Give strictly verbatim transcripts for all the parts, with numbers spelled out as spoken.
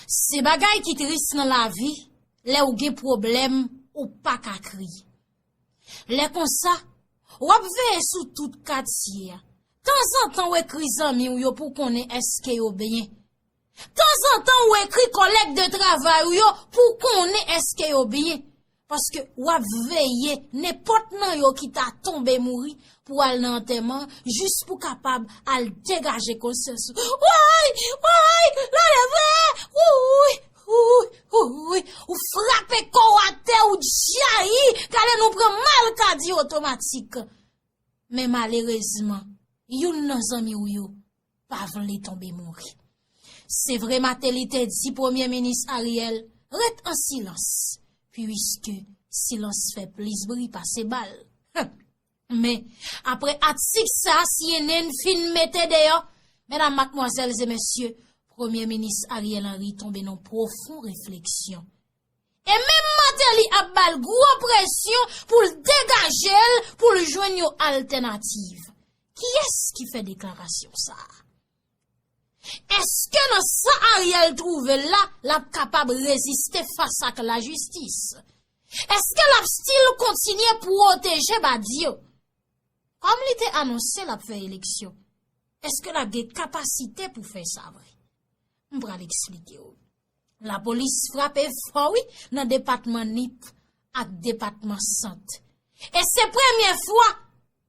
Se bagay ki tris nan lavi, lè w gen pwoblèm, ou pa ka kriye. Lè konsa, w ap veye sou tout katye a. Tanzantan, w ekri zanmi w yo pou konnen èske yo byen. Tanzantan, w ekri kòlèg de travay ou yo pou konnen èske yo byen. Paske w ap veye nenpòt nan yo ki ta tonbe mouri pou al nan antèman, jis pou kapab al degaje konsyans ou. Woy! Woy! Lale vre! Wouy! Wouy! Wouy! Ou frape kò w atè, ou djayi, gade nou pran malkadi otomatik. Men malerezman, youn nan zanmi w yo pa vle tonbe mouri. Se vre, Martelly te di Premye Minis Ariel ret an silans, piske silans fè plis bri pase bal. Men, apre atik sa C N N fin mete deyò, medam, madmwazèl e mesye, Premye Minis Ariel Henry tonbe nan pwofon refleksyon. E menm Martelly ap ba l gwo presyon pou l degaje l, pou l jwenn yon altènativ. Kiyès ki fè deklarasyon sa a? Èske nan sa Ariel twouve l la, l ap kapab reziste fas ak lajistis? Èske l ap still kontinye pwoteje Badio? Kòm li te anonse l ap fè eleksyon, èske l ap gen kapasite pou fè sa vre? M pral eksplike w. Lapolis frape fò, wi, nan depatman Nip ak depatman Sant. E se premye fwa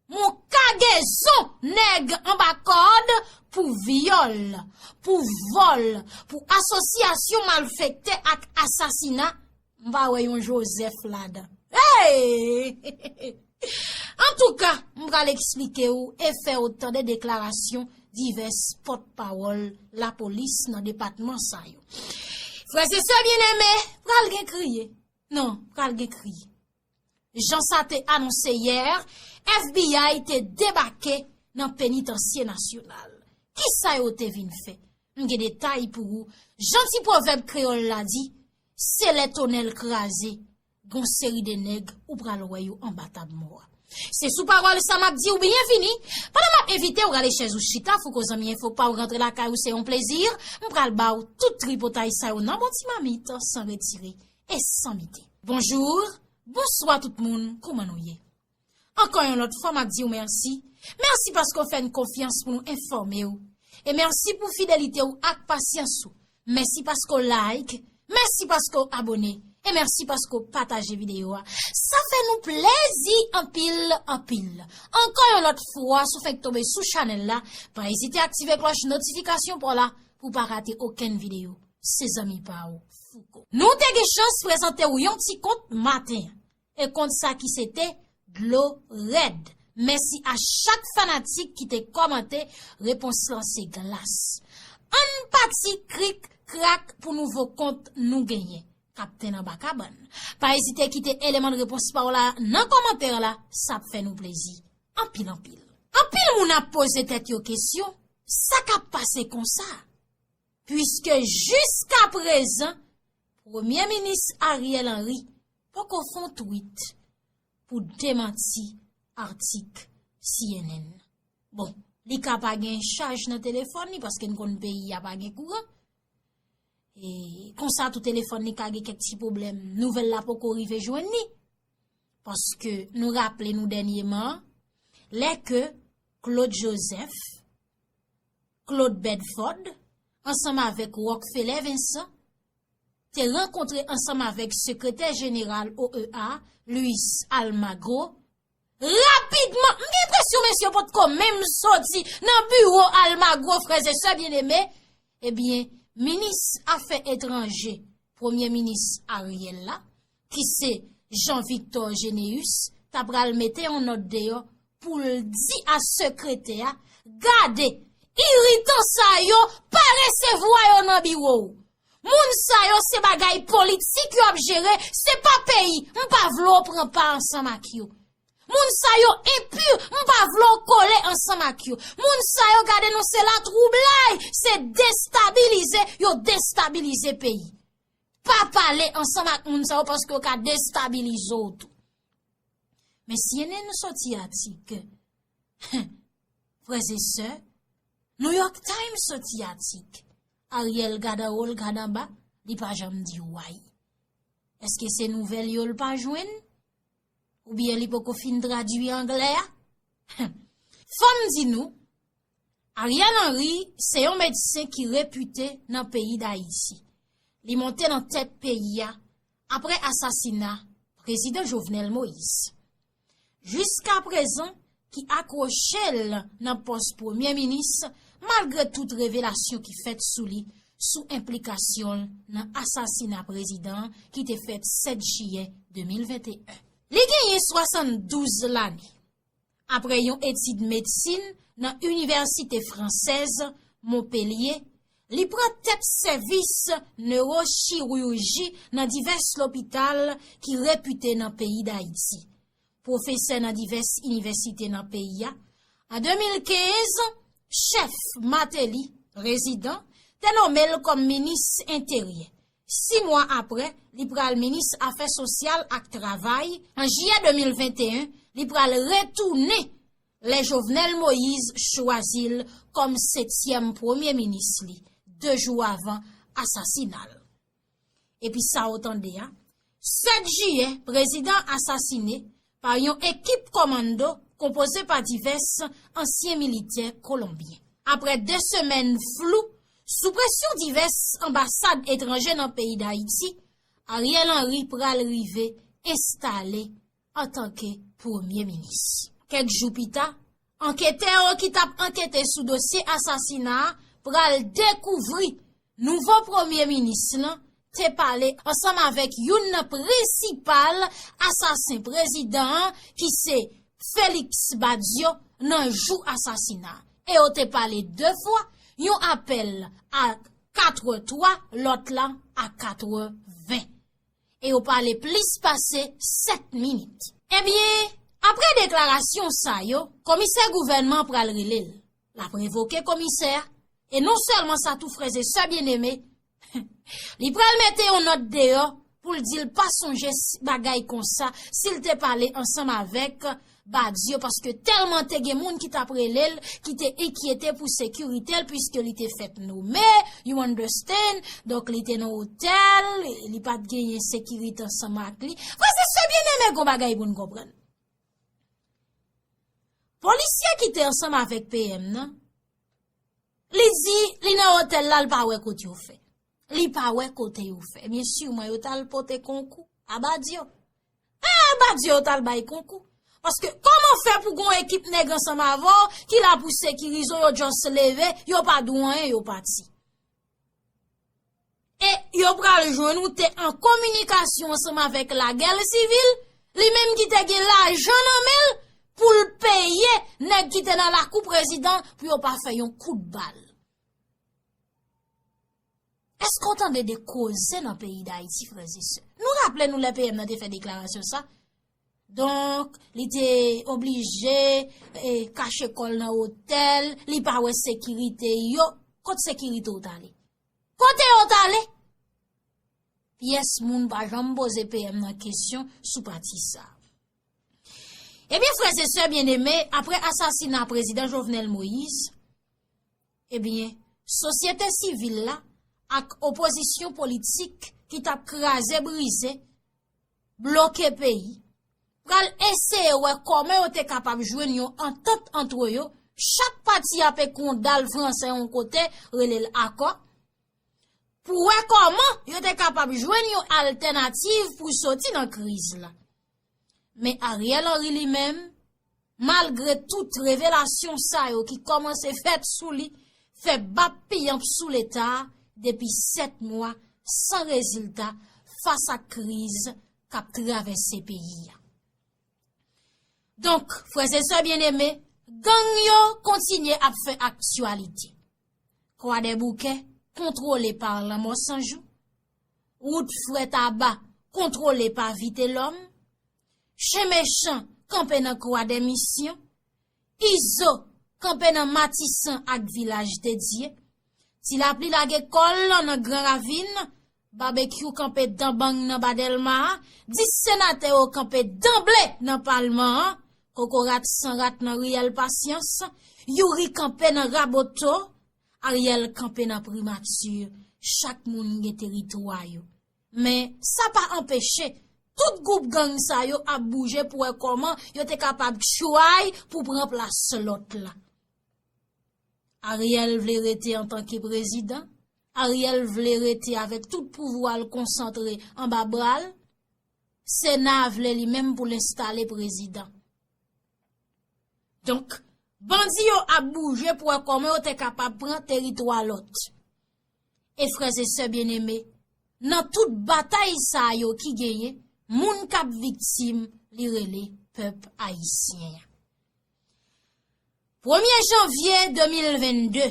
yon kagezon nèg anba kòd pou vyòl, pou vòl, pou asosyasyon malfektè ak asasina, m pa wè yon Joseph ladan. Hey! Antouka, m pral eksplike w e fè w tande deklarasyon divès pòtpawòl lapolis nan depatman sa yo. Frè e sè byeneme, pral gen kriye. Non, pral gen kriye. Jan sa te anonse yè, F B I te debake nan penitansye nasyonal. Kisa yo te vin fè? M gen detay pou ou. Jan ti pwovèb kreyòl la di, se lè tonèl kraze, gon seri de nèg ou pral wè yo anba tab mò a. Se sou pawòl sa m ap di w byenvini. Pandan m ap envite w rale chèz ou chita, Fouco zanmi enfo pa w rantre lakay ou, se yon plezi. M pral ba w tout tripotay sa yo nan bon ti mamit, san retire e san mete. Bonjou, bonswa tout moun, kòman nou ye? Ankò yon lòt fwa, m ap di w mèsi. Mèsi paske w fè n konfyans pou nou enfòme w. E mèsi pou fidelite w ak pasyans ou. Mèsi paske w like, mèsi paske w abone, e mèsi paske w pataje videyo a. Sa fè nou plezi anpil, anpil. Ankò yon lòt fwa, si w fenk tonbe sou chanèl la, pa ezite aktive klòch notifikasyon pa w la pou w pa rate okenn videyo. Se zanmi pa w, Fouco. Nou te gen chans prezante w yon ti kont maten an. E kont sa ki se te dlo rèd. Mèsi a chak fanatik ki te kòmante, repons lan se glas. Ann pati krik krak pou nouvo kont nou genyen. Kaptenn anba kabann. Pa ezite kite eleman repons pa w la nan kòmantè la, sa ap fè nou plezi. Anpil, anpil. Anpil moun ap poze tèt yo kesyon, sa k ap pase konsa? Piske jiskaprezan, Premye Minis Ariel Henry poko fè yon tweet pou demanti atik C N N. Bon, li ka pa gen chaj nan telefòn li, paske n konn peyi a pa gen kouran. E konsa tou, telefòn li ka gen kèk ti pwoblèm, nouvèl la poko rive jwenn li. Paske nou raple nou dènyeman, lè ke Claude Joseph, Claude Bedford, ansanm avèk Rockefeller Vincent, te rankontre ansanm avèk sekretè jeneral O E A, Luis Almagro. Rapidman, m gen enpresyon mesye potko menm soti nan biwo Almagro, frè e sè byeneme. Ebyen, minis afè etranje, premye minis Ariel la, ki se Jean Victor Généus, ta pral mete yon nòt deyò pou l di a sekretè a, gade, iritan sa yo, pa resevwa yo nan biwo w. Moun sa yo se bagay politik yo ap jere, se pa peyi, m pa vle w pran pa ansanm ak yo. Moun sa yo enpi, m pa vle w kole ansanm ak yo. Moun sa yo, gade non, se latwoublay, se destabilize, yo destabilize peyi. Pa pale ansanm ak moun sa yo paske yo ka destabilize w tou. Men C N N soti atik. Frè e sè, New York Times soti atik. Ariel gad anwo, l gad anba. li pa janm di w ay. Èske se nouvèl yo l pa jwenn? Oubyen li poko fin tradui anglè a? Fò m di nou, Ariel Henry se yon medsen ki repite nan peyi Dayiti. Li monte nan tèt peyi a apre asasina prezidan Jovenel Moïse. Jiskaprezan, ki akwoche l nan pòs premye minis, malgre tout revelasyon ki fèt sou li, sou enplikasyon l nan asasina prezidan an ki te fèt sèt jiyè de mil venteyen. Li genyen swasanndouz lane. Apre yon etid medsin nan Inivèsite Fransèz Monpelye, li pran tèt sèvis newochiruji nan divès lopital ki repite nan peyi Dayiti. Pwofesè nan divès inivèsite nan peyi a, an de mil kenz, chèf Martelly, prezidan, te nonmen l kòm minis enteryè. Sis mwa apre, li pral minis afè sosyal ak travay. An jiyè de mil venteyen, li pral retounen lè Jovenel Moïse chwazi l kòm setyèm premye minis li, de jou avan asasina l. Epi sa w tande a, sèt jiyè, prezidan an asasine pa yon ekip kòmando konpoze pa divès ansyen militè kolonbyen. Apre de semèn flou, sou presyon divès anbasad etranje nan peyi Dayiti, Ariel Henry pral rive enstale antanke premye minis. Kèk jou pita, anketè yo ki t ap ankete sou dosye asasina a pral dekouvri nouvo premye minis lan te pale ansanm avèk youn nan prensipal asasen prezidan an, ki se Félix Badio, nan jou asasina a. E yo te pale de fwa, yon apèl a katrè twa, lòt la a katrè ven. E yo pale plis pase sèt minit. Ebyen, apre deklarasyon sa yo, komisè gouvènman an pral rele l. L ap revoke komisè a. E non sèlman sa tou, frè e sè byeneme, li pral mete yon nòt deyò pou l di l pa sonje s-, bagay konsa si l te pale ansanm avèk Badio, paske tèlman te gen moun ki t ap rele l, ki te enkyete pou sekirite l, piske li te fèk nome, you understand? Donk, li te nan otèl, li pa t genyen sekirite ansanm ak li. Frè e sè byeneme, gon bagay pou n konprann. Polisye ki te ansanm avèk P M nan, li di li nan otèl la, li pa wè kote yo fè. Li pa wè kote yo fè. Ebyen, siman yo t al pote konkou a Badio. E Badio yo t al bay konkou. Paske kòman fè pou gon ekip nèg ansanm avè w ki la pou sekirize w, yo just leve, yo pa di w anyen, yo pati. E yo pral jwenn ou te an kominikasyon ansanm avèk lagè sivil, li menm ki te gen lajan nan men l pou l peye nèg ki te nan lakou prezidan pou yo pa fè yon kout bal. Èske w tande de koze nan peyi Dayiti, frè e sè? Nou raple nou lè P M nan te fè deklarasyon sa. Donk, li te oblije, e, kache kò l nan otèl, li pa wè sekirite yo. Kot sekirite w t ale? Kote yo t ale? Pyès moun pa janm poze P M nan kesyon sou pati sa. Ebyen, frè e sè byeneme, apre asasina prezidan Jovenel Moïse, ebyen, sosyete sivil la ak opozisyon politik ki t ap kraze brize, bloke peyi, pral eseye wè kòman yo te kapab jwenn yon antant antre yo, chak pati ap ekri yon dal franse yon kote, rele l akò, pou wè kòman yo te kapab jwenn yon altènativ pou soti nan kriz la. Men Ariel Henry li menm, malgre tout revelasyon sa yo ki kòmanse fèt sou li, fè bab piyanp sou Leta a depi sèt mwa san rezilta fas ak kriz k ap travèse peyi a. Donk, frè e sè byeneme, gang yo kontinye ap fè aktyalite. Kwadèboukè kontwole pa Lanmò San Jou, wout Frè Taba kontwole pa Vitelòm, Chen Mechan kanpe nan Kwadèmisyon, Izo kanpe nan Matisan ak Vilaj de Dye, Ti Lapli lage kò l nan Gran Ravin, Babekyou kanpe dan bang nan Ba Dèlma a, dis senatè yo kanpe dan ble nan palman an, Kokorat san rat nan riyèl Pasyans, Youri kanpe nan Raboto, Ariel kanpe nan Primati, Chak moun gen teritwa yo. Men sa pa anpeche tout gwoup gang sa yo ap bouje pou wè kòman yo te kapab tchway pou pran plas lòt la. Ariel vle rete antanke prezidan. Ariel vle rete avèk tout pouvwa l konsantre anba bra l. Sena vle li menm pou l enstale prezidan. Donk, bandi yo ap bouje pou wè kòman yo te kapab pran teritwa lòt. E frè e sè byeneme, nan tout batay sa yo ki genyen, moun k ap viktim, li rele pèp ayisyen an. Premye janvye de mil vennde,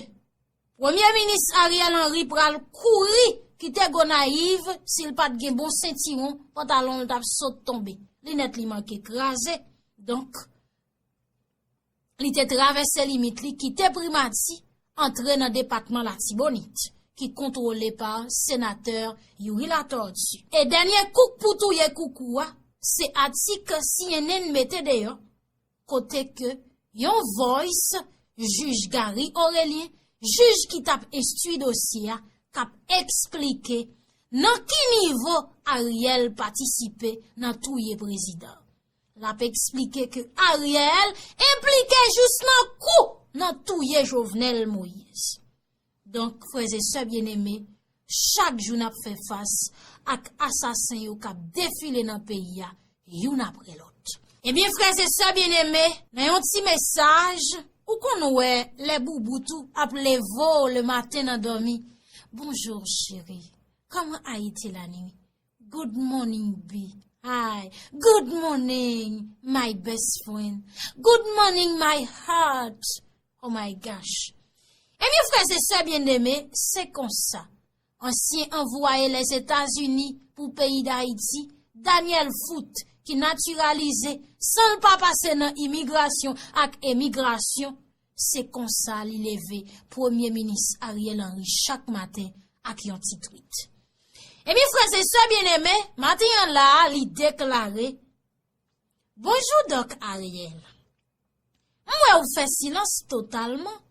Premye Minis Ariel Henry pral kouri kite Gonayiv si l pa t gen bon sentiwon, pantalon l t ap sot tonbe. Linèt li manke kraze. Donk, li te travèse limit li, kite Primati, antre nan depatman Latibonit, ki kontwole pa senatè Youri Latortue. E dènye kouk pou touye koukou a, se atik C N N mete deyò, kote ke yon voice jij Gary Orelien, jij ki t ap enstwi dosye a, k ap eksplike nan ki nivo Ariel patisipe nan touye prezidan. L ap eksplike ke Ariel enplike jous nan kou nan touye Jovenel Moïse. Donk, frè e sè byeneme, chak jou n ap fè fas ak asasen yo k ap defile nan peyi a, youn apre lòt. Ebyen, frè e sè byeneme, nan yon ti mesaj, ou konn wè lè boubout ou ap leve w lematen nan dòmi. Bonjour, chérie. Comment a été la nuit? Good morning, B. Hi. Good morning, my best friend. Good morning, my heart. Oh my gosh. Ebyen, frè e sè byeneme, se konsa. Ansyen anvwaye Lèzetazini pou peyi Dayiti, Daniel Foot, ki natiralize san l pa pase nan imigrasyon ak emigrasyon, se konsa li leve Premye Minis Ariel Henry chak maten ak yon ti twit. Ebyen, frè e sè byeneme, maten an la a, li deklare, Bonjou, Dòk Ariel. M wè ou fè silans totalman.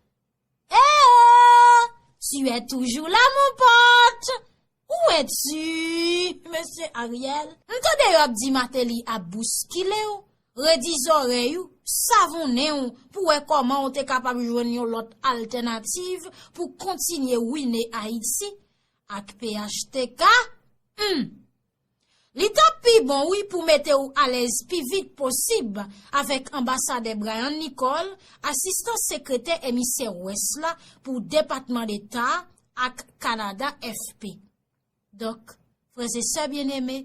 Eh oh! Tu es toujours là, mon pote! Où es-tu, mesye Ariel? M tande yo ap di Martelly ap bouskile w, redi zòrèy ou, savonnen w pou wè kòman w te kapab jwenn yon lòt altènativ pou kontinye wine Ayiti ak P H T K. Hmm. Li t ap pi bon, wi, pou mete w alèz pi vit posib avèk anbasadè Brian Nicole, asistan sekretè emisè Wès la pou Depatman Deta ak Kanada, F P. Donk, frè e sè byeneme,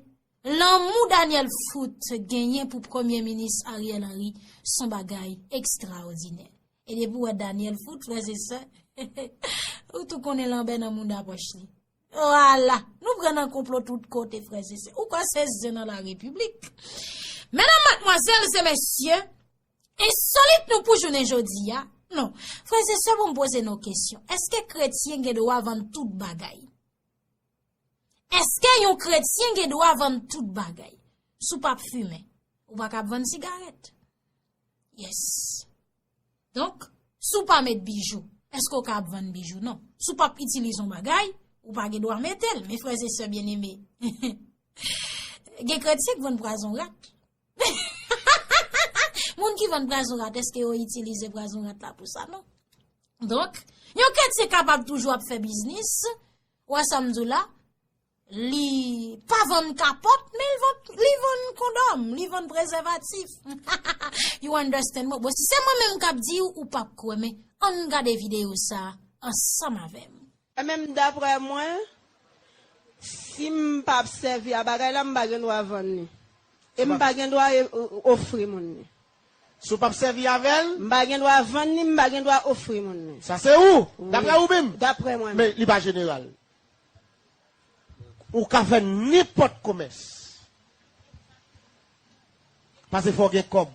lanmou Daniel Foot genyen pou Premye Minis Ariel Henry s on bagay ekstraòdinè. E depi w wè Daniel Foot, frè e sè, ou tou konnen lanbè nan mouda pòch li. Vwala, nou pran nan konplo tout kote, frè e sè. Ou kwè se zen nan larepiblik? Medam, madmwazèl e mesye, ensolit nou pou jounen jodi a. Non, frè e sè, bon, m poze nou kesyon. Èske kretyen gen dwa vann tout bagay? Èske yon kretyen gen dwa vann tout bagay? Si w p ap fimen, ou pa kab vann sigarèt. Yes. Donk, si w pa met bijou, èske w ka ap vann bijou? Non. Si w p ap itilize yon bagay, ou pa gen dwa mete l. Men frè e sè byeneme, gen kretyen k vann pwazon rat. Moun ki vann pwazon rat, èske yo itilize pwazon rat la pou sa? Non. Donk, yon kretyen kapab toujou ap fè biznis. Ou wè sa m di w la? Li pa vann kapòt, men li vann, li vann kondòm, li vann prezèvatif. You understand mwen? Bon, si se mwen menm k ap di w, ou p ap kwè, men ann gade videyo sa a ansanm avè m. E menm daprè mwen, si m p ap sèvi a bagay la, m pa gen dwa vann li. E m pa gen dwa e, o-, ofri moun li. Si w p ap sèvi avè l? M pa gen dwa vann li, m pa gen dwa ofri moun li. Sa se ou? Wi. Daprè ou menm? Daprè mwen menm. Men li pa jeneral. Ou ka fè nenpòt komès. Paske fò w gen kòb.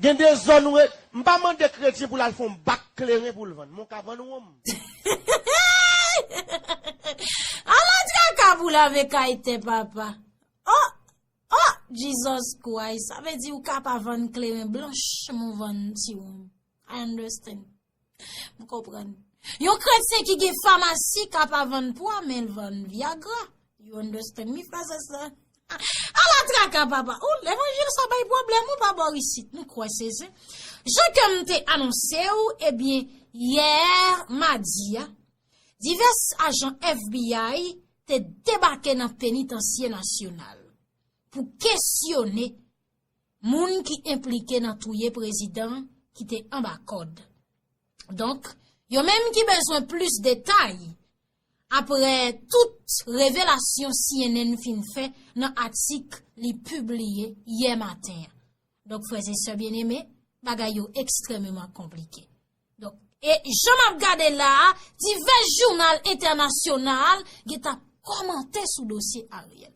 Gen de zòn ou re-, m pa mande kretyen pou l al fè yon bak kleren pou l vann. Men w ka vann wonm. Ala traka pou lave kay tè papa. Oh! Oh! Jesus Christ. Sa vle di ou ka pa vann kleren blanch, men w vann ti wonm. I understand. M konprann. Yon kretyen ki gen famasi k ap vann pwa, men l vann Viagra. You understand me, frè e sè? Ala traka, papa. Ou, levanjil sa bay pwoblèm, ou pa bò isit. Nou kwè se zen. Jan ke m te anonse w, ebyen, yè madi a, divès ajan F B I te debake nan penitansye nasyonal pou kesyone moun ki enplike nan touye prezidan ki te anba kòd. Donk, yo menm ki bezwen plis detay apre tout revelasyon C N N fin fè nan atik li pibliye yè maten an. Donk, frè e sè byeneme, bagay yo ekstrèmeman konplike. Donk, e jan m ap gade la a, divès jounal entènasyonal gentan kòmante sou dosye Ariel.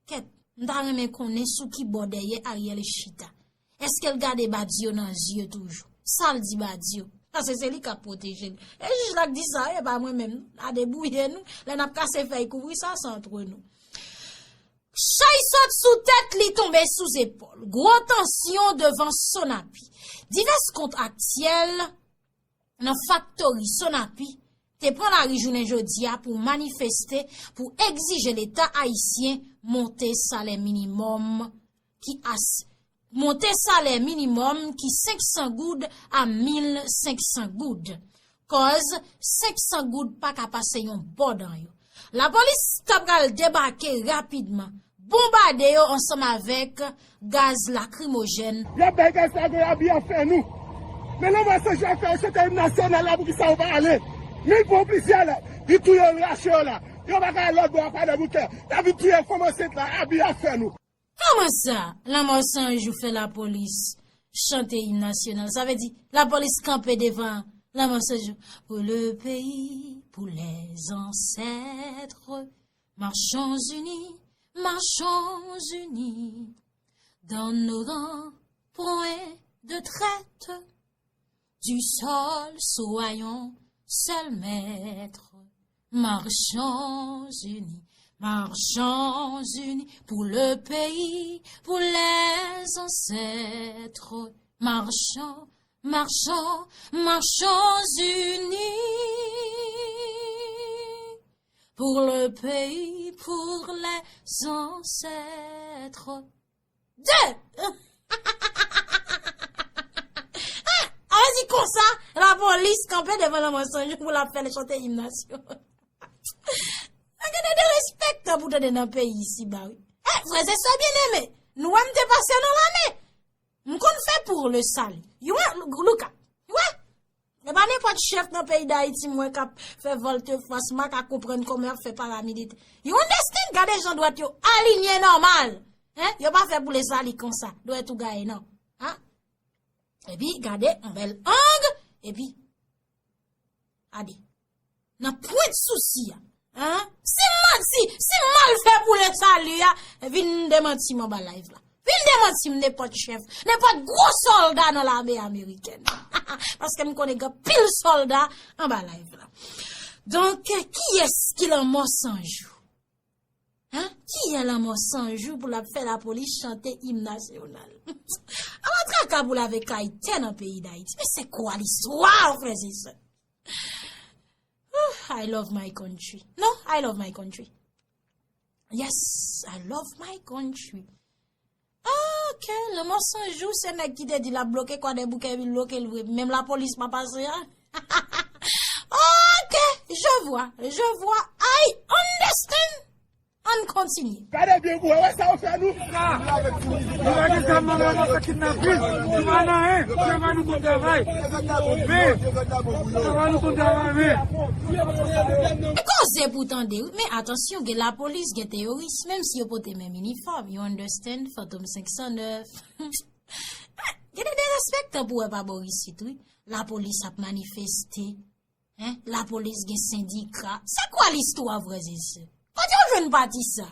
Kèt, m ta renmen konnen sou ki bò dèyè Ariel chita. Èske l gade Badio nan zye toujou? Sa l di Badio? Paske se li k ap pwoteje l. E jij la k di sa, e pa mwen menm. A debouye nou. Lè n ap kase fèy kouvri sa, se antre nou. Chay sot sou tèt li, tonbe sou zepòl. Gwo tansyon devan Sonapi. Divès kontraktyèl nan faktori Sonapi te pran lari jounen jodi a pou manifeste, pou egzije Leta ayisyen monte salè minimòm ki as, monte salè minimòm ki senk san goud a mil senk san goud. Kòz senk san goud pa ka pase yon bò dan yo. Lapolis ta pral debake rapidman, bonbade yo ansanm avèk gaz lakrimojèn. Y ap bay gaz la, y ap byen fè nou. Men lanmò san jou ap fè yo chante im nasyonal la, poukisa yo pa ale? Men pou plizyè la, li touye yo, li rache yo la. Yo pa ka al lòt bò a Kwadèboukè. Y ap vin touye fanm ansent la, abi ap fè nou. Kòman sa, lanmò san jou fè lapolis chante im nasyonal? Sa vle di, lapolis kanpe devan lanmò san jou. Pour le pays, pour les ancêtres, marchons unis, marchons unis, dans nos rangs, point de traite. Du sol, soyons seuls maîtres. Marchons unis, marchons unis pour le pays, pour les ancêtres. Marchons, marchons, marchons unis pour le pays, pour les ancêtres. De! Sa vle di konsa, lapolis kanpe devan lanmò san jou pou l ap fè l chante im nasyonal. Gade derespektan pou tande nan peyi isiba, wi. Eh, frè e sè byeneme, nou wè m te pase nan lame. M konn fè pour le salut. You wè, Louka? You wè? E pa nenpòt chèf nan peyi Dayiti m wè k ap fè vòltefas, m pa ka konprann kòman y ap fè paramilitè. You understand? Gade jan dwèt yo alinye nòmal. Hein? Yo pa fè pour le salut konsa. Dwèt ou gaye, non. Hein? Epi, gade, yon bèl ang. Epi, gade. Nan pwent sousi a. Hein? Si m manti, si m mal fè pour le salut a, vin demanti m anba live la. Vin demanti m nenpòt chèf, nenpòt gwo sòlda nan lame amerikèn. Paske m konnen gen pil sòlda anba live la. Donk, kiyès ki lanmò san jou? Hein? Kiyès lanmò san jou pou l ap fè lapolis chante im nasyonal? Ala traka pou lave kay tè nan peyi Dayiti. Men se kwa listwa, frè e sè? Ooh, I love my country. Non, I love my country. Yes, I love my country. Ok, lanmò san jou, se nèg ki te di l ap bloke Kwadèboukè, epi l bloke l vre. Menm lapolis pa pase a. Ok, je vois, je vois, I understand. Ann kontinye. Gade byen pou wè sa yo fè nou. Li pa gen zam nan men, nan fè kidnapin. Li pa nan anyen. Travay nou konn travay. Men, travay nou konn travay, men. Koze pou tande, wi. Men atansyon, gen lapolis, gen teyoris, menm si yo pote menm inifòm. You understand? Fantom senk san nèf. Gen de derespektan pou wè pa bò isit, wi. Lapolis ap manifeste. Hein? Lapolis gen sendika. Se kwa listwa, frè e sè? Kote yo jwenn pati sa?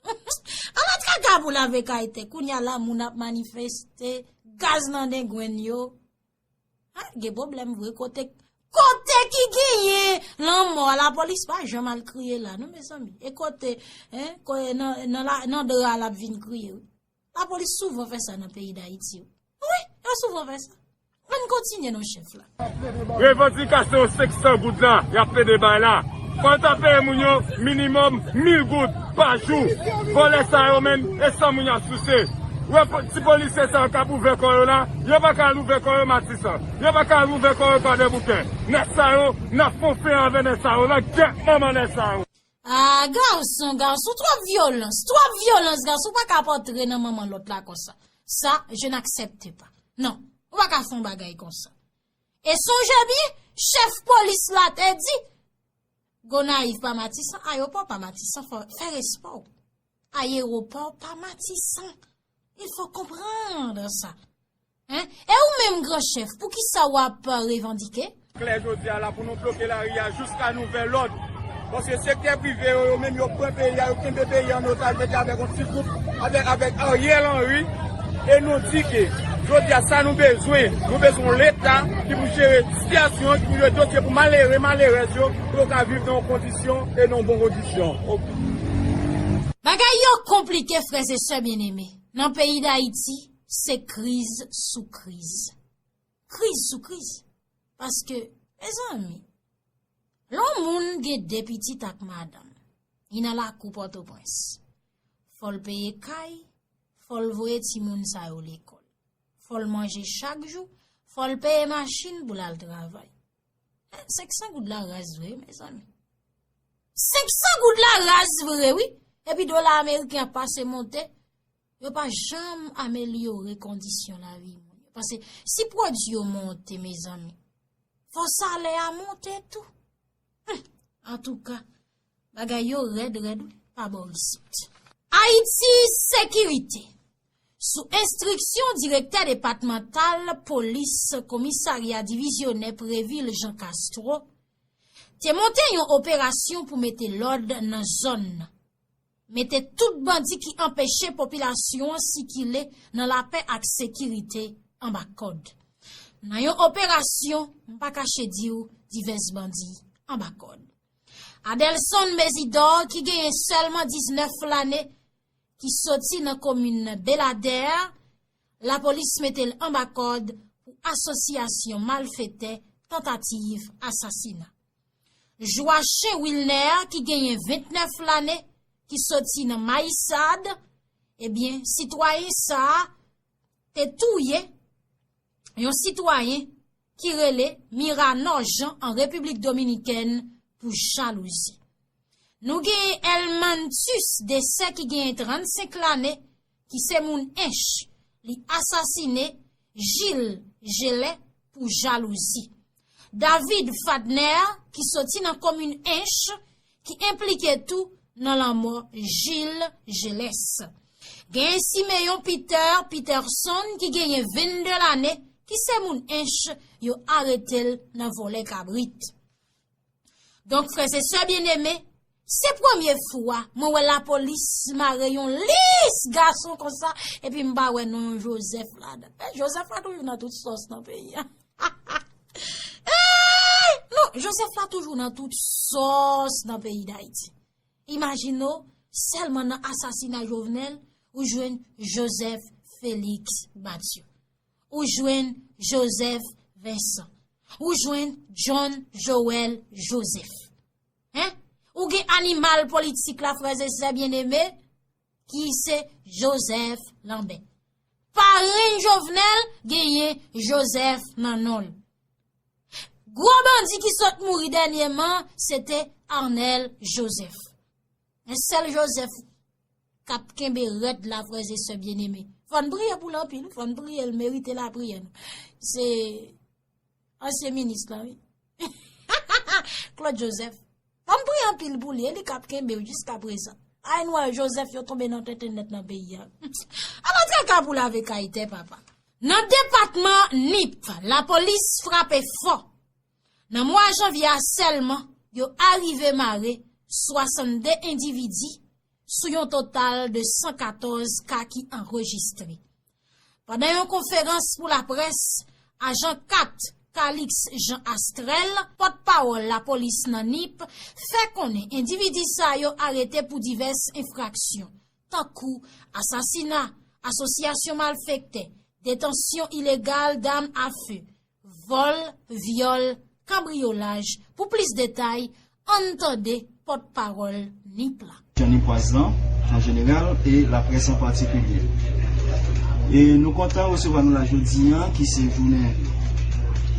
Ala traka pou lave kay tè. Kounye a la, moun ap manifeste, gaz nan dengwenn yo. Hein? Gen pwoblèm vre. Kote, kote ki genyen lanmò a, lapolis pa janm al kriye la, non, mezanmi. E kote, hein, ko-, nan, nan la, nan dra a l ap vin kriye, wi. Lapolis souvan fè sa nan peyi Dayiti, wi. Wi, yo souvan fè sa. Ann kontinye non chèf la. Revandikasyon senk san goud la y ap plede bay la. Fò yo ta peye moun yo minimòm mil goud pa jou. Vòlè sa yo menm, e san moun y ap souse. Wè ti polisye sa yo k ap ouvè kò yo la, yo pa ka al ouvè kò yo Matisan. Yo pa ka al ouvè kò yo Kwadèboukè. Nèg sa yo, n ap fè yon fen avè nèg sa yo la, gèt manman nèg sa yo. Ah, gason, gason, twòp vyolans, twòp vyolans, gason, ou pa ka ap antre nan manman lòt la konsa. Sa, je n'accepte pas. Non, ou pa ka fè yon bagay konsa. E sonje byen, chèf polis la te di, Gonayiv pa Matisan, ayewopò pa Matisan, fè respè w. Ayewopò pa Matisan. Il faut comprendre ça. Hein? E ou menm gran chèf, poukisa w ap revandike? Klè jodi a la pou nou bloke lari a jiska nouvèl lòd. Paske sektè prive yo, yo menm yo pran peyi a, yo kenbe peyi a an otaj, mete avèk yon ti gwoup, avèk, avèk Ariel Henry. E nou di ke jodi a sa nou bezwen, nou bezwen yon leta ki pou jere sitiyasyon, ki pou jere dosye pou malere, malerèz yo, pou yo ka viv nan yon kondisyon e nan yon bon kondisyon. Bagay yo konplike, frè e sè byeneme. Nan peyi Dayiti, se kriz sou kriz. Kriz sou kriz. Paske, mezanmi, lè yon moun gen de pitit ak madanm, li nan lakou Pòtoprens. Fò l peye kay, fò l voye timoun sa yo lekòl. Fò l manje chak jou, fò l peye machin pou l al travay. Senk san goud la raz vre, mezanmi. Senk san goud la raz vre, wi. Epi dola ameriken ap pase monte. Yo pa janm amelyore kondisyon lavi moun yo. Paske si pwodui yo monte, mezanmi, fò salè a monte tou. Humm, antouka, bagay yo rèd rèd wi, pa bò isit. Ayiti Sekirite, sou enstriksyon direktè depatmantal polis komisarya divizyonè Previl Jean Castro, te monte yon operasyon pou mete lòd nan zòn nan. Mete tout bandi ki anpeche popilasyon an sikile nan lapè ak sekirite anba kòd. Nan yon operasyon, m pa kache di w, divès bandi anba kòd. Adelson Mezidor, ki genyen sèlman diznèf lane, ki soti nan komin Beladè, lapolis mete l anba kòd pou asosyasyon malfetè tantativ asasina. Joachim Wilner, ki genyen vennèf lane, ki soti nan Mayisad, ebyen, sitwayen sa a te touye yon sitwayen ki rele Miranor Jean an Repiblik Dominikèn pou jalouzi. Nou genyen Elmantus Dessè ki genyen trannsenk lane, ki se moun Ench, li asasine Gilles Gelais pou jalouzi. David Fadner, ki soti nan komin Ench, ki enplike tou nan lanmò Gilles Gelès. Genyen Simeon Peter Peterson ki genyen vennde lane, ki se moun Ench, yo arete l nan vòlè kabrit. Donk, frè e sè byeneme, se premye fwa mwen wè lapolis mare yon lis gason konsa, epi m pa wè non Joseph ladan. Men Joseph la toujou nan tout sòs nan peyi a. Ey! Non, Joseph la toujou nan tout sòs nan peyi Dayiti. Imajine w, sèlman nan asasina Jovenel, ou jwenn Joseph Félix Mathieu. Ou jwenn Joseph Vincent. Ou jwenn John Joël Joseph. Hein? Ou gen animal politik la, frè e sè byeneme, ki se Joseph Lambert. Parenn Jovenel genyen Joseph nan non l. Gwo bandi ki sot mouri dènyèman, se te Arnel Joseph. Men sèl Joseph k ap kenbe rèd la, frè e sè byeneme. Fò n priye pou l anpil, fò n priye, l merite lapriyè nou. Se ansyen minis lan, wi. Claude Joseph. Fò n priye anpil pou li, e li k ap kenbe w jiskaprezan. Ay, nou wè Joseph yo tonbe nan tenten nèt nan peyi a. Ala traka pou lave kay tè, papa. Nan depatman Nip, lapolis frape fò. Nan mwa janvye a sèlman, yo arive mare swasannde endividi sou yon total de san katòz ka ki anrejistre. Pandan yon konferans pou laprès, ajan kat Calix Jean Astrel, pòtpawòl lapolis nan Nip, fè konnen endividi sa yo arete pou divès enfraksyon, tankou asasina, asosyasyon malfektè, detansyon ilegal dam afe, vòl, vyòl, kanbriyolaj. Pou plis detay, ann tande pòtpawòl nip la. Nipwaz lan an jeneral e laprès an patikilye. E nou kontan resevwa nou la jodi a, ki se jounen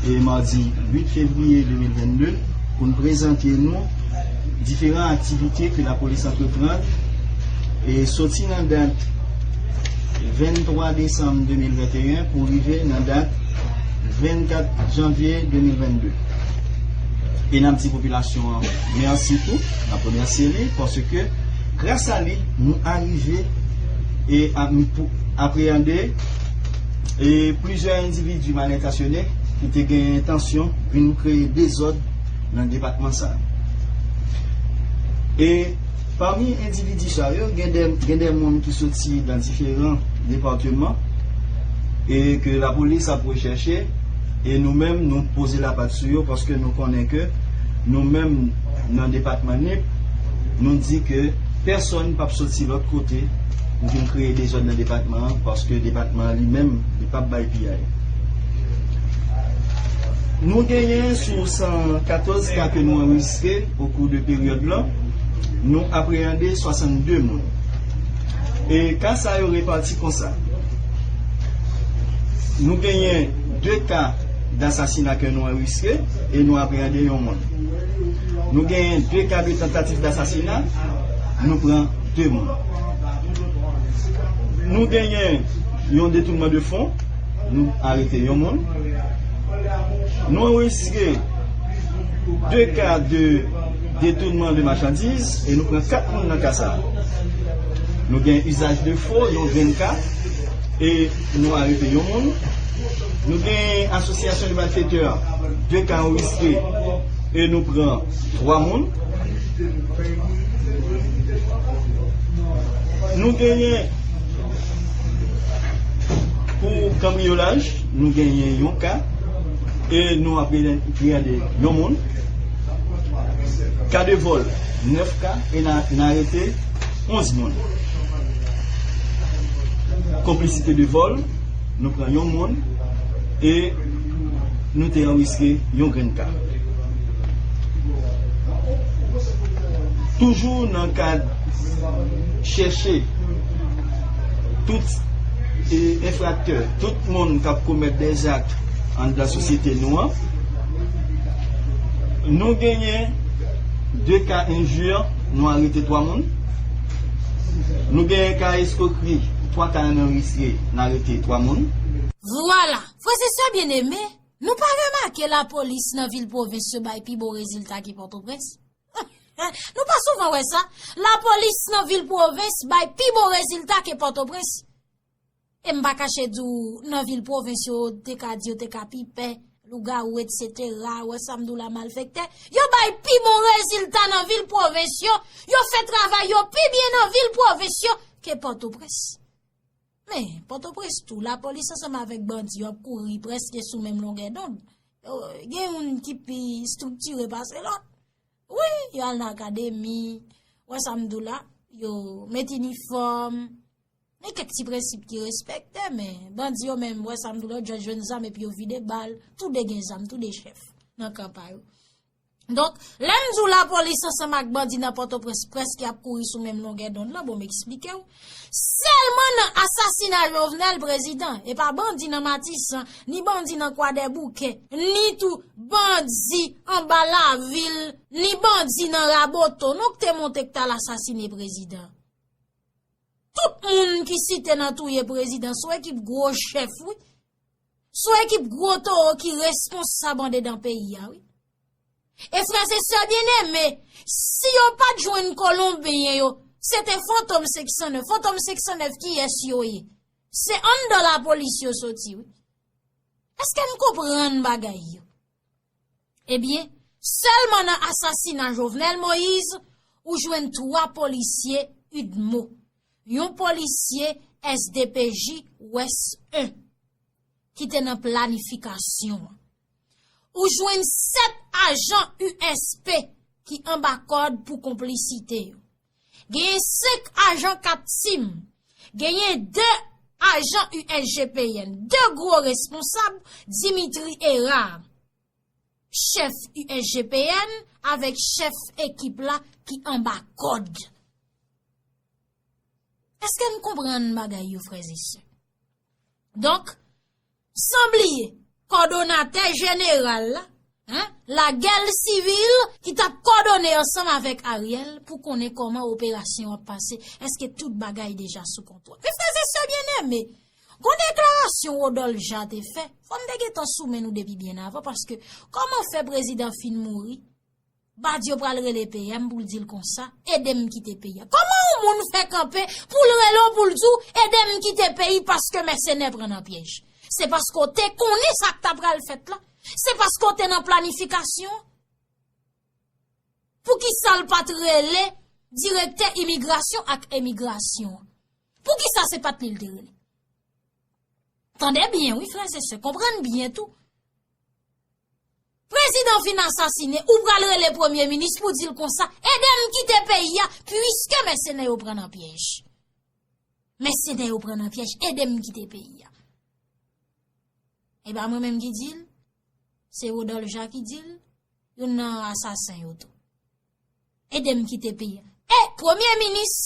e madi uit fevriye de mil vennde, pou n prezante nou diferan aktivite ke lapolis antreprann e soti nan dat venntwa desanm de mil venteyen pou rive nan dat vennkat janvye de mil vennde. E n ap di popilasyon an mèsi tou, n ap remèsye li paske gras a li nou arive e ap pou apreyande e plizyè endividi mal entasyone ki te gen entansyon vin kreye dezòd nan depatman sa a. E pami endividi sa yo, gen de, gen de moun ki soti nan diferan depatman e ke lapolis ap rechèche e nou menm nou poze lapat sou yo paske nou konnen ke nou menm nan depatman Nip, nou di ke pèsonn p ap soti lòt kote pou vin kreye dezòd nan depatman an, paske depatman an li menm, li p ap bay piyay. Nou genyen sou san katòz ka ke nou anrejistre okou de peryòd lan, nou apreyande swasannde moun. E ka sa yo repati konsa. Nou genyen de ka dasasina ke nou anrejistre e nou apreyande yon moun. Nou genyen de ka de tantativ dasasina, nou pran de moun. Nou genyen yon detounman de fon, nou arete yon moun. Nou anrejistre de ka de detounman de machandiz e nou pran kat moun nan ka sa a. Nou gen izaj de fo, yon grenn ka, e nou arete yon moun. Nou gen asosyasyon de malfetè, de ka anrejistre e nou pran twa moun. Nou genyen pou kanbriyolaj, nou genyen yon ka e nou ap rele yon moun. Ka de vòl, nèf ka e n a, n a arete onz moun. Konplisite de vòl, nou pran yon moun e nou te anrejistre yon grenn ka. Toujou nan kad chèche tout e, enfraktè, tout moun k ap komèt dèzak anndan sosyete nou an, nou genyen de ka enji, nou arete twa moun. Nou genyen ka eskwokri, twa ka anrejistre, n arete twa moun. Vwala, frè e sè byeneme, nou pa remake lapolis nan vil pwovens yo bay pi bon rezilta ke Pòtoprens? Nou pa souvan wè sa. Lapolis nan vil pwovens bay pi bon rezilta ke Pòtoprens. E m pa kache di w, nan vil pwovens yo, te ka di yo te ka pi pè lougawou, etsetera, wè sa m di w la, malfektè. Yo bay pi bon rezilta nan vil pwovens yo, yo fè travay yo pi byen nan vil pwovens yo ke Pòtoprens. Men, Pòtoprens tou, lapolis ansanm avèk bandi yo ap kouri prèske sou menm longè dond. Yo, gen youn ki pi estriktire pase lòt. Wi, yo al nan akademi, wè sa m di w la, yo met inifòm, gen kèk ti prensip ki respekte, men bandi yo menm, wè sa m di w la, yo djòs jwenn zam epi yo vide bal, toude gen zam, toude chèf nan kan pa yo. Donk, lè m di w lapolis ansanm ak bandi nan Pòtoprens prèske ap kouri sou menm longè dond lan, bon, m eksplike w. Sèlman nan asasina Jovenel, prezidan, e pa bandi nan Matisan, ni bandi nan Kwadèboukè, ni tou bandi anba lavil, ni bandi nan Raboto, non, k te monte k t al asasine prezidan. Tout moun ki site nan touye prezidan, se yon ekip gwo chèf, wi. Se yon ekip gwo towo ki responsab andedan peyi a, wi. E frè e sè byeneme, si yo pa t jwenn Kolonbyen yo, se te Fantom senk san nèf. Fantom senk san nèf kiyès yo ye? Se anndan lapolis yo soti, wi. Èske n konprann bagay yo? Ebyen, sèlman nan asasina Jovenel Moïse, ou jwenn twa polisye UDMO, yon polisye S D P J Wès en ki te nan planifikasyon an. Ou jwenn sèt ajan U S P ki anba kòd pou konplisite yo. Genyen senk ajan Captim, genyen de ajan U S G P N, de gwo responsab, Dimitri Hérard, chèf U S G P N, avèk chèf ekip la ki anba kòd. Èske n konprann bagay yo, frè e sè? Donk, san bliye, kòdonatè jeneral la, hein, lagèl sivil ki t ap kòdone ansanm avèk Ariel pou konnen kòman operasyon ap pase, èske tout bagay deja sou kontwòl. Men frè e sè byeneme, gon deklarasyon Rodolphe Jean te fè, fò m te gentan sou men nou depi byen avan, paske kòman fè prezidan fin mouri, Badio pral rele P M pou l di l konsa, ede m kite peyi a. Kòman yon moun fè kanpe pou l rele w pou l di w, ede m kite peyi paske mèsenè pran nan pyèj? Se paske w te konnen sa k ta pral fèt la? Se paske w te nan planifikasyon? Poukisa l pa t rele direktè imigrasyon ak emigrasyon? Poukisa se pa t li l te rele? Tande byen, wi, frè e sè, konprann byen tou. Prezidan fin asasinen, ou pral rele premye minis pou di l konsa, ede m kite peyi a, piske mèsenè yo pran nan pyèj. Mèsenè yo pran nan pyèj, ede m kite peyi a. E pa mwen menm ki di l, se Rodolphe Jean ki di l, youn nan asasen yo tou. Ede m kite peyi a. E premye minis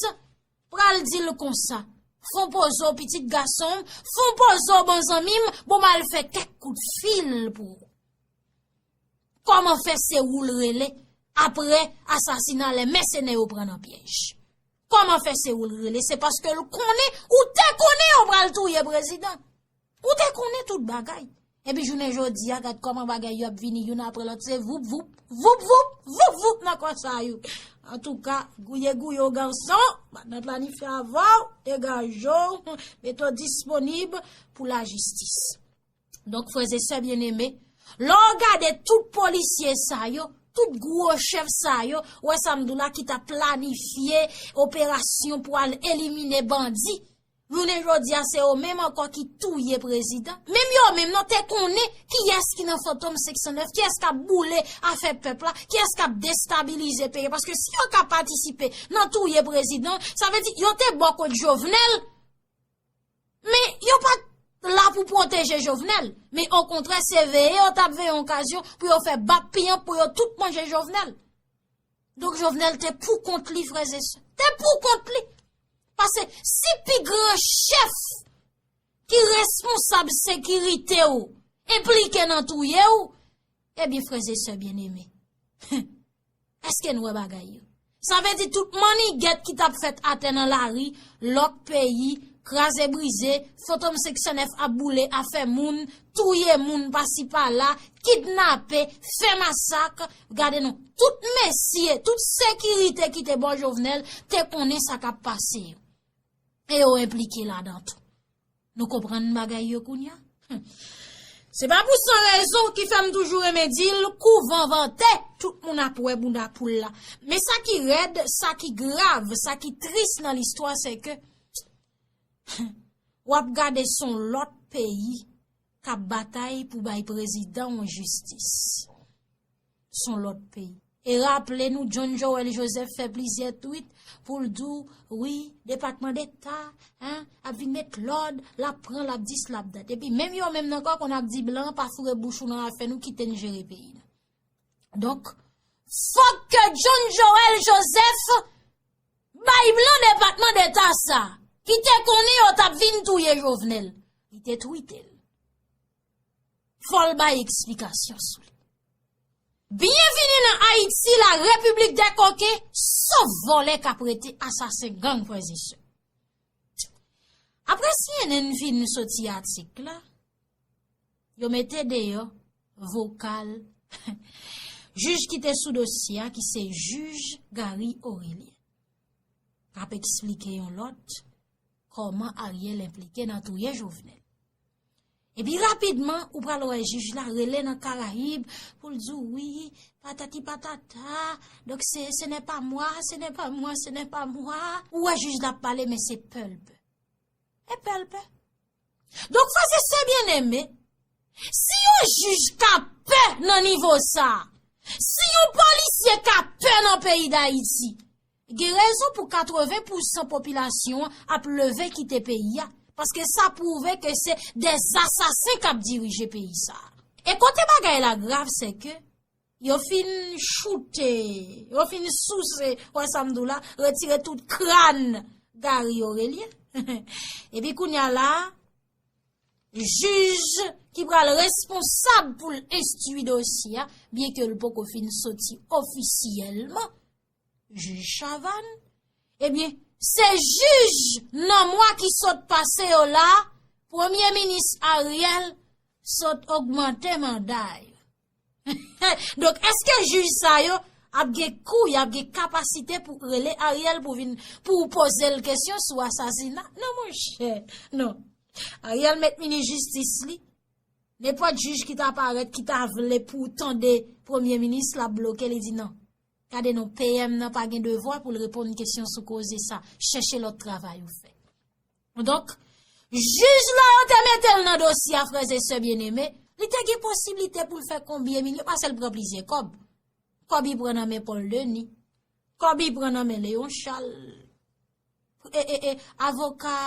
pral di l konsa, fon poze w pitit gason m, fon poze w bon zanmi m, bon m al fè kèk kout fil pou ou. Kòman fè se ou l rele apre asasina lè mèsenè yo pran nan pyèj? Kòman fè se ou l rele? Se paske l konnen, ou te konnen yo pral touye prezidan. Ou te konnen tout bagay. Epi jounen jodi a, gad kòman bagay yo ap vini youn apre lòt, se voup, voup, voup, voup, voup, voup nan kò sa yo. Antouka, gouye gouye w gason, madanm planifye avè w, degaje w, mete w disponib pou lajistis. Donk, frè e sè byeneme, lè w gade tout polisye sa yo, tout gwo chèf sa yo, ou wè sa m di w la ki ta planifye operasyon pou al elimine bandi, jounen jodi a, se yo menm ankò ki touye prezidan. Menm yo menm nan te konnen kiyès ki nan Fantom senk san nèf, kiyès k ap boule afè pèp la, kiyès k ap destabilize peyi a. Paske si yo ka patisipe nan touye prezidan, sa vle di yo te bò kot Jovenel, men yo pa t la pou pwoteje Jovenel. Men okontrè, se veye yo t ap veye yon okazyon pou yo fè bak piyan pou yo tout manje Jovenel. Donk, Jovenel te pou kont li, frè e sè. Te pou kont li. Paske si pi gran chèf ki responsab sekirite w enplike nan touye w, ebyen, frè e sè byeneme, èske n wè bagay yo? Sa vle di tout mannigèt ki t ap fèt atè nan lari, lòk peyi, kraze brize, Fantom senk san nèf ap boule afè moun, touye moun pasi pala, kidnape, fè masak. Gade non, tout mesye, tout sekirite ki te bò Jovenel te konnen sa k ap pase yo. E yo enplike ladan tou. Nou konprann bagay yo kounye a? Hum. Se pa pou san rezon ki fè m toujou renmen di l, kou van vante, tout moun ap wè bounda poul la. Men sa ki rèd, sa ki grav, sa ki tris nan listwa, se ke w ap gade se yon lòt peyi k ap batay pou bay prezidan yon jistis. Se yon lòt peyi. E raple nou, John Joël Joseph fè plizyè twit pou l di w, wi, Depatman Deta, en, ap vin met lòd, l ap pran, l ap dis, l ap dat. Epi menm yo menm nan ankò konn ap di blan, pa foure bouch ou nan afè nou, kite n jere peyi nou. Donk, fòk ke John Joël Joseph bay blan Depatman Deta sa, ki te konnen yo t ap vin touye Jovenel. Li te twite l. Fò l bay eksplikasyon sou li. Byenvini nan Ayiti, la Repiblik dè koken, sof vòlè k ap rete, asasen, gang, frè e sè. Apre C N N fin soti atik la, yo mete deyò vokal jij ki te sou dosye a, ki se jij Gary Orélien, k ap eksplike yon lòt kòman Ariel enplike nan touye Jovenel. Epi rapidman, ou pral wè jij la rele nan Karayib pou l di w, wi, patati patata, donk se, ce n'est pas moi, ce n'est pas moi, ce n'est pas moi. Ou wè jij la ap pale, men se pè l pè. E pè l pè. Donk, frè e sè byeneme, si yon jij ka pè nan nivo sa a, si yon polisye ka pè nan peyi Dayiti, gen rezon pou katreven pousan popilasyon an ap leve kite peyi a, Paske sa pwouve ke se de asasen k ap dirije peyi sa a. E kote bagay la grav, se ke yo fin choute, yo fin souse, wè sa m di w la, retire tout kràn Gary Orelien. Epi kounye a la, jij ki pral responsab pou l enstwi dosye a, byenke l poko fin soti ofisyèlman, jij Chavannes, ebyen, se jij nan mwa ki sot pase yo la, Premye Minis Ariel sot ogmante manda yo. Donk, èske jij sa yo ap gen kouy, ap gen kapasite pou rele Ariel pou vin, pou poze l kesyon sou asasina? Non, monchè, non. Ariel met minis jistis li. Nenpòt jij ki ta parèt, ki ta vle pou tande premye minis, l ap bloke, li di non. Gade non, P M nan pa gen devwa pou l reponn kesyon sou koze sa. Chèche lòt travay ou fè. Donk, jij la yo te mete l nan dosye a, frè e sè byeneme, li te gen posiblite pou l fè konbyen milyon, paske l pran plizyè kòb. Kòb li pran nan men Paul Denis, kòb li pran nan men Léon Charles, e, e, e, avoka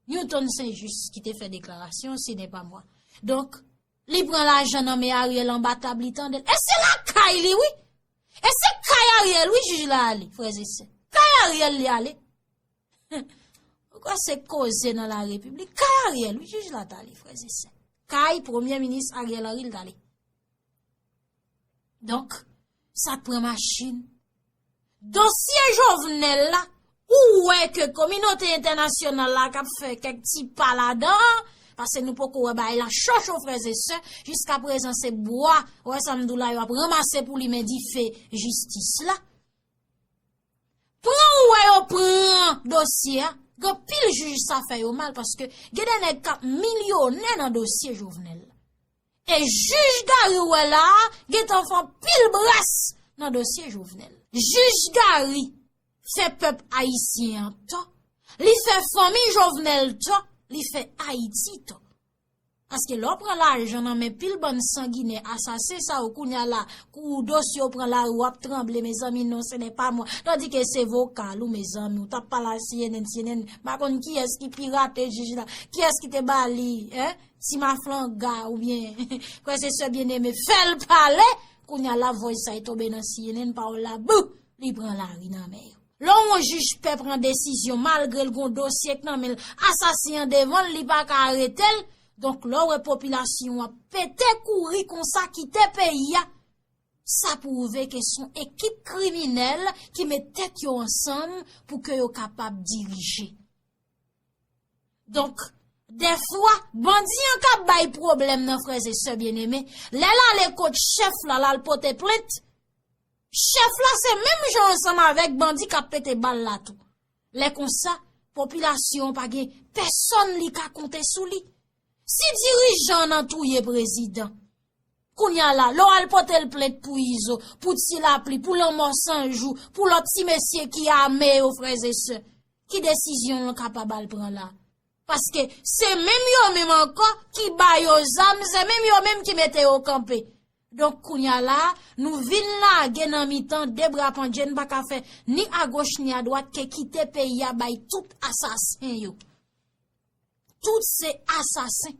Newton Saint-Just ki te fè deklarasyon, si ne pa mwa. Donk, li pran lajan nan men Ariel anba tab, li tande l. E se lakay li, wi. E se kay Ariel, wi, jij la ale, frè e sè. Kay Ariel li ale. Ou kwè se koze nan la repiblik? Kay Ariel, wi, jij la t ale, frè e sè. Kay premye minis Ariel Henry, li t ale. Donk, sa k pran machin. Dosye Jovenel la, ou wè ke kominote entènasyonal la k ap fè kèk ti pa ladan an, paske nou poko wè bagay la cho cho, frè e sè, jiska prezan se bwa, wè sa m di w la, yo ap ranmase pou limen dife jistis la. Pran ou wè yo pran dosye a, gen pil jij sa fè yo mal, paske gen de nèg k ap milyonè nan dosye Jovenel la. E jij Gary ou wè la a, gentan fè anpil bras nan dosye Jovenel. Jij Gary fè pèp ayisyen an tò, li fè fanmi Jovenel tò, li fè Ayiti tò. Paske lè w pran lajan nan men pil bann sanginè, asasen sa yo, kounye a la, kou dosye w pran lari, w ap tranble, mezanmi, non, se nè pa mwa. Tandike se vokal ou, mezanmi, ou t ap pale a C N N, C N N, m pa konn kiyès ki pirate jij la, kiyès ki te ba li, en, ti maflanga, oubyen, frè e sè byeneme, fè l pale, kounye a la, voice sa e tonbe nan C N N, pawòl la, bou, li pran lari nan men yo. Lè yon jij pè pran desizyon, malgre l gon dosye k nan men l, asasen an devan l, li pa ka arete l. Donk, lè w wè popilasyon an pete kouri konsa kite peyi a, sa pwouve ke se yon ekip kriminèl ki met tèt yo ansanm pou ke yo kapab dirije. Donk, dèfwa, bandi an k ap bay pwoblèm nan, frè e sè byeneme, lè l ale kot chèf la, l al pote plent, chèf la se menm jan ansanm avèk bandi k ap pete bal la tou. Lè konsa, popilasyon an pa gen pèsonn li ka konte sou li. Si dirijan an touye prezidan, kounye a la, lè w al pote l plent pou Izo, pou Ti Lapli, pou Lanmò San Jou, pou lòt ti mesye ki ame yo, frè e sè, ki desizyon l kapab al pran la? Paske se menm yo menm ankò ki ba yo zam, se menm yo menm ki mete yo kanpe. Donk, kounye a la, nou vin lage nan mitan de bra pandje, n pa ka fè ni agoch ni adwat ke kite peyi a bay tout asasen yo. Tout se asasen.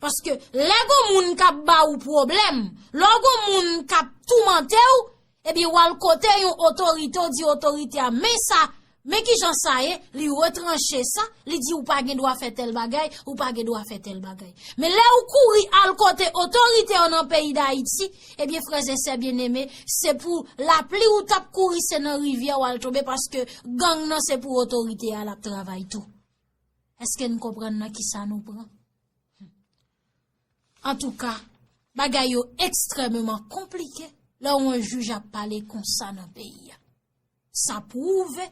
Paske lè gon moun k ap ba ou pwoblèm, lè gon moun k ap toumante w, ebyen, w al kote yon otorite, w di otorite a, men sa, men kijan sa ye, li retranche sa, li di ou pa gen dwa fè tèl bagay, ou pa gen dwa fè tèl bagay. Men lè ou kouri al kote otorite yo nan peyi Dayiti, ebyen, frè e sè byeneme, se pou lapli ou t ap kouri, se nan rivyè w al tonbe, paske gang nan se pou otorite a l ap travay tou. Èske n konprann nan kisa nou pran? Antouka, bagay yo ekstrèmeman konplike lè yon jij ap pale konsa nan peyi a. Sa pwouve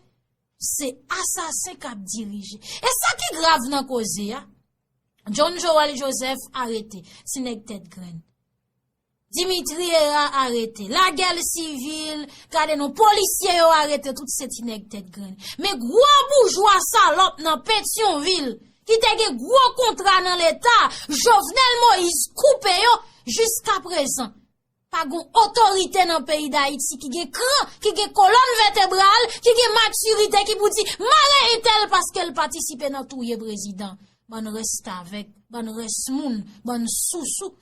se asasen k ap dirije. E sa ki grav nan koze a, John Joël Joseph arete, ti nèg tèt grenn. Dimitri Hérard arete. Lagè sivil, gade non, polisye yo arete, tout se ti nèg tèt grenn. Men gwo boujwa salòp nan Petyonvil, ki te gen gwo kontra nan Leta, Jovenel Moïse koupe yo, jiska prezan, Pa gon otorite nan peyi Dayiti ki gen kran, ki gen kolòn vètebral, ki gen matirite, ki pou di mare entèl paske l patisipe nan touye prezidan. Bann restavèk, bann rès moun, bann sousou.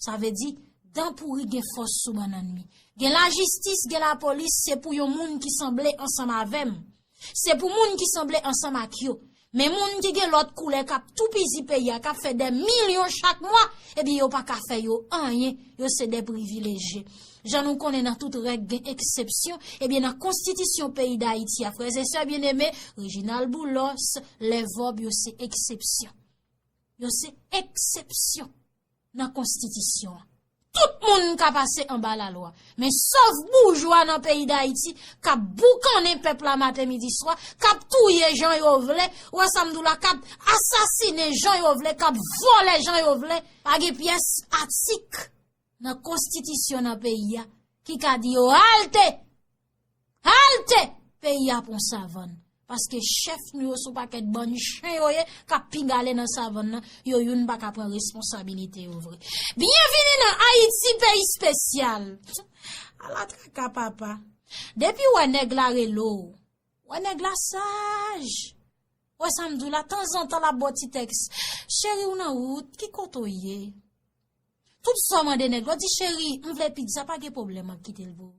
Sa vle di, dan pouri gen fòs sou bannann mi. Gen lajistis, gen lapolis, se pou yon moun ki sanble ansanm avè m. Se pou moun ki sanble ansanm ak yo. Men moun ki gen lòt koulè k ap toupizi peyi a, k ap fè dè milyon chak mwa, ebyen yo pa ka fè yo anyen, yo se dè privilejye. Jan nou konnen nan tout règ gen eksepsyon, ebyen nan konstitisyon peyi Dayiti a, frè e sè byeneme, Reginald Boulos, Lèvòb, yo se eksepsyon. Yo se eksepsyon nan konstitisyon an. Tout moun ka pase anba lalwa. Men sòf boujwa nan peyi Dayiti k ap boukannen pèp la maten, midi, swa, k ap touye jan yo vle, ou wè sa m di w la, k ap asasinen jan yo vle, k ap vòlè jan yo vle. Pa gen pyès atik nan konstitisyon nan peyi a ki ka di yo halte! Halte! Peyi a pran savann. Paske chèf nou yo se yon pakèt bann chen yo ye, k ap pigale nan savann nan, yo youn pa ka pran responsabilite yo vre. Byenvini nan Ayiti, peyi espesyal. Ala traka, papa. Depi w wè nèg la rele w, wè nèg la saj. Wè sa m di w la, tanzantan l ap ba w ti tèks. Cheri, w nan wout, ki kote w ye? Tout sa w mande nèg la, w di, cheri, m vle pizza, pa gen pwoblèm, m ap kite l pou ou.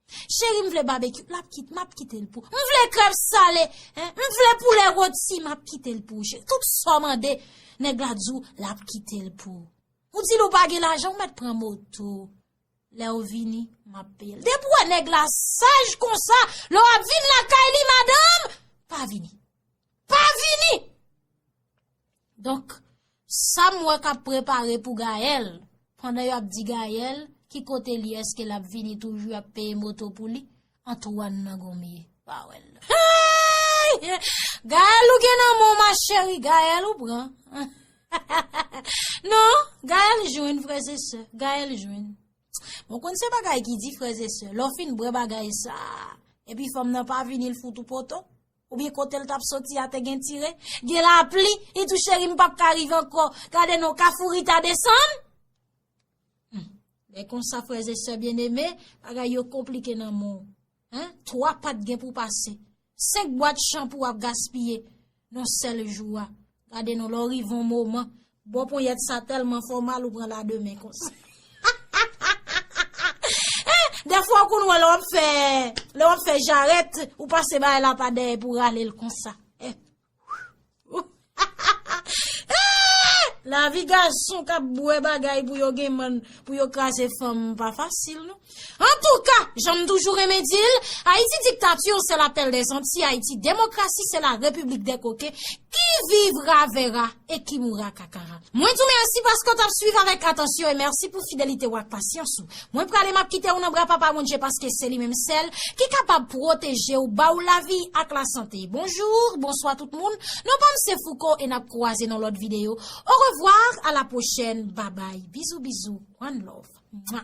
Cheri, m vle babekyou, l ap kit-, m ap kite l pou ou. M vle krèp sale, en, m vle poulè roti, m ap kite l pou ou, cheri. Tout sa w mande, nèg la di w, l ap kite l pou ou. Ou di l ou pa gen lajan, ou mèt pran moto. Lè w vini, m ap peye l. Depi w wè nèg la saj konsa, lè w ap vin lakay li, madanm, pa vini. Pa vini! Donk, sa m wè k ap prepare pou Gaël, pandan y ap di Gaël, ki kote l ye, èske l ap vini toujou, y ap peye moto pou li, Antoine nan gonmye, pa wè l. Hey! Gaël, ou gen nan men w, ma chérie, Gaël, ou pran. Non, Gaël jwenn, frè e sè, Gaël jwenn. Bon, konn se bagay ki di, frè e sè, lè w fin bwè bagay sa, epi fanm nan pa vini, l fout ou poto, oubyen kote l t ap soti a te gen tire, gen lapli, li di w, cheri, m p ap ka rive ankò, gade non, Kafou Rita desann. Hmm. Lè konsa, frè e sè byeneme, bagay yo konplike nan men w. Hein? Twa pat gen pou pase. Senk bwat chanpou w ap gaspiye nan sèl jou a. Gade non, lè w rive yon moman, bò ponyèt sa tèlman fè w mal, ou pran la de men konsa. Eh, dèfwa ou konn wè lè w ap fè, lè w ap fè jarèt, ou pase bagay la pa dèyè pou rale l konsa. Eh. Eh! Lavi gason k ap bwè bagay pou yo gen mann, pou yo kraze fanm, pa fasil, non. Antouka, jan m toujou renmen di l, Ayiti diktati, c'est l'appel des Antilles, Ayiti demokrasi, c'est la République des coquins, qui vivra verra et qui mourra kakara. Mwen di w mèsi paske w t ap swiv avèk atansyon e mèsi pou fidelite w ak pasyans ou. Mwen prale, m ap kite w nan bra Papa Bondye paske se li menm sèl ki kapab pwoteje w, ba w lavi ak lasante. Bonjou, bonswa tout moun. Non pa m se Fouco e n ap kwaze nan lòt videyo. Au revoir, à la prochaine. Bye bye. Bizou, bizou. One love. Mwa.